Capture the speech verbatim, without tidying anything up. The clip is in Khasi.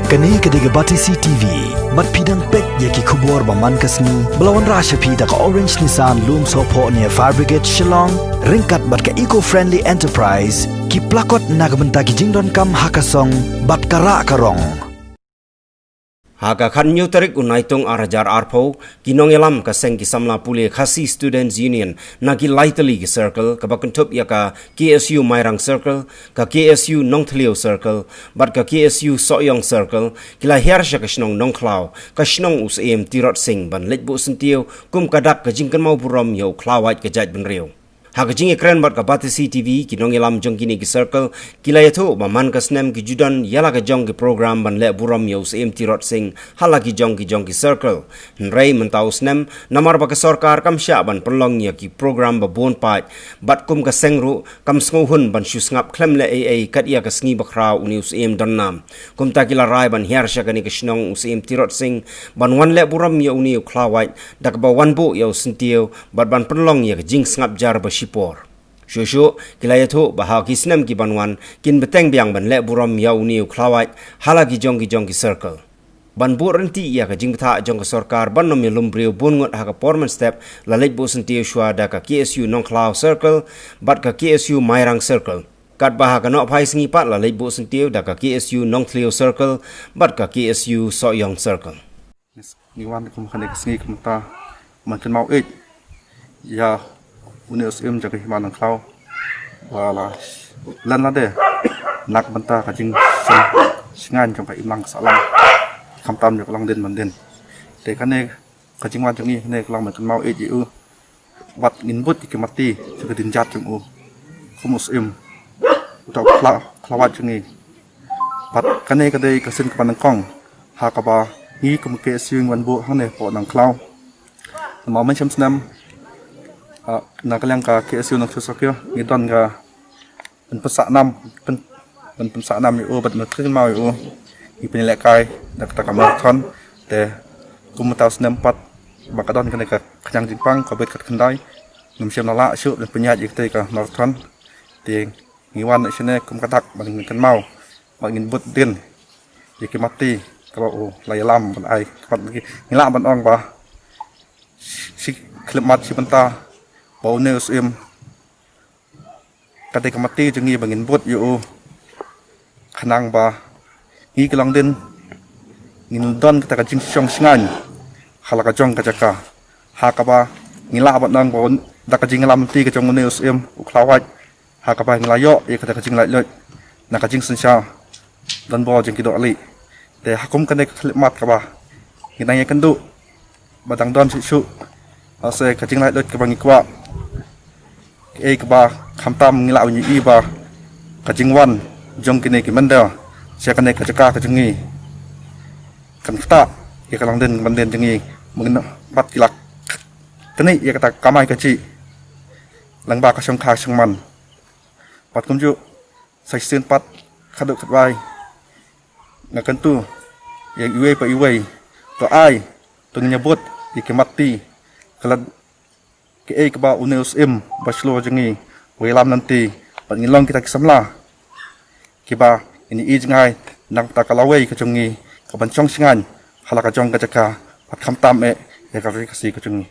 Kane ka dei ka Batesi T V. Bad phi dang peit ïa ki khubor ba man ka sngi ba la wanrah sha phi da ka Orange Nissan Lumsohphoh near Fire Brigade Shillong, ryngkat bad ka Eco Friendly Enterprise, ki plakot na ka bynta ki jingdonkam ha ka song bad ka rah ka rong. Ha ka khathynñiew tarik u Naitung ar hajar arphew, ki nongïalam ka seng ki samla pule Khasi Students Union na ki lai tylli ki circle, kaba kynthup ïa ka K S U Mairang Circle, ka K S U Nongthliew Circle, bad ka K S U Sohiong Circle, ki la hiar sha ka shnong Nongkhlaw, ka shnong u Syiem Tirot Sing, ban leit buh syntiew kum ka dak ka jingkynmaw burom ïa u khlawait ka jaitbynriew. Ha ka jingïakren bad ka Batesi T V, ki nongïalam jong kine ki circle ki la ïathuh ba man ka snem ki ju don ïa la ka jong ki program ban leh burom ïa u Syiem Tirot Sing ha la ki jong ki jong ki circle. Hynrei mynta u snem, namar ba ka sorkar kam shah ban pynlong ïa ki program ba bun paid, bad kum ka seng ruh kam sngewhun ban shu sngap khlem leh ei ei kat ïa ka sngi ba khraw une u Syiem don nam. Kumta ki la rai ban hiar sha kane ka shnong u Syiem Tirot Sing ban wan leh burom ïa une u khlawait, da kaba wan buh ïa u syntiew bad ban pynlong ïa ka jingsngap jar ba shipor. Shuh shuh, ki la ïathuh ba ha ki snem ki ban wan, kin bteng biang ban leh burom ïa une u khlawait ha la ki jong ki jong ki circle. Ban buh ryntih ïa ka jingbthah jong ka sorkar ban ym ïalum briew bun ngut ha ka por mynstep, la leit buh syntiew shuwa da ka K S U Nongkhlaw Circle bad ka K S U Mairang Circle. Katba ha ka nohphai sngi pat la leit buh syntiew da ka K S U Nongthliew Circle bad ka K S U Sohiong Circle. Ngi wan kum kane ka sngi kumta, man kynmaw ïeit ïa une u Syiem jong ka hima Nongkhlaw ba la len lade na ka bynta ka jingsngewsih jong ka imlang ka sahlang, khamtam jong ka longdien mandien. Te kane ka jingwan jong ngi hangne ka long ban kynmaw ïeit ïa u, bad ngin bud ïa ki mati jong ka dienjat jong u kum u Syiem, uta u khlaw, khlawait jong ngi. Bad kane ka dei ka sien kaba nyngkong ha kaba ngi kum K S U ngi wan buh hangne hapoh Nongkhlaw. Namar mynshem snem, ah, na ka liang ka K S U Nongthliew Circle ngi don ka ban pynsah nam, pyn-, ban pynsah nam ïa u bad ban kynmaw ïa u, ngi pynlehkai da kata ka marathon. Te kum mynta u snem pat ba ka don kane ka khñiang jingpang Covid khatkhyndai, ngim shym la lah shuh ban pynïaid ïa kata ka marathon. Te ngi wan shane kum ka dak ban kynmaw, ban ngin bud dien ïa ki mati kaba u la ïalam ban ai. Ngi lah ban ong ba shi khyllipmat shi bynta ba une u Syiem ka dei ka mati jong ngi ba ngin bud ïa u, khnang ba ngi ki longdien ngin don kata ka jingshong shngaiñ ha la ka jong ka jaka, ha kaba ngi lah ban ong ba da ka jingïalam lynti ka jong une u Syiem u khlawait, ha kaba ngi la ïoh ïa kata ka jinglaitluid na ka jingsynshar donbor jong ki dohlieh. Te ha kum kane ka khyllipmat kaba ngi dang ïakynduh ba dang don shuh shuh, ha se ka jinglaitluid kaba ngi kwah, kaei kaba khamtam ngi lah ban ïohi ba ka jingwan jong kine ki mynder sha kane ka jaka ka jong ngi kan ktah ïa ka longdien mandien jong ngi, mynno pat ki la knieh ïa kata ka kamai kajih lyngba ka shongkha shongman. Bad kumjuh sa shisien pat, khatduh khatwai, nga kyntu ïa iwei pa iwei, to ai, to ngin ïa bud ïa ki mati, ka lad kaei kaba une u Syiem ba shlur jong ngi u ïalam lynti, bad ngin long kita ki samla kiba ngin ïohi jngai na ka bynta ka lawei ka jong ngi kaban shong shngaiñ ha la ka jong ka jaka, bad khamtam eh ïa ka Ri Khasi ka jong ngi.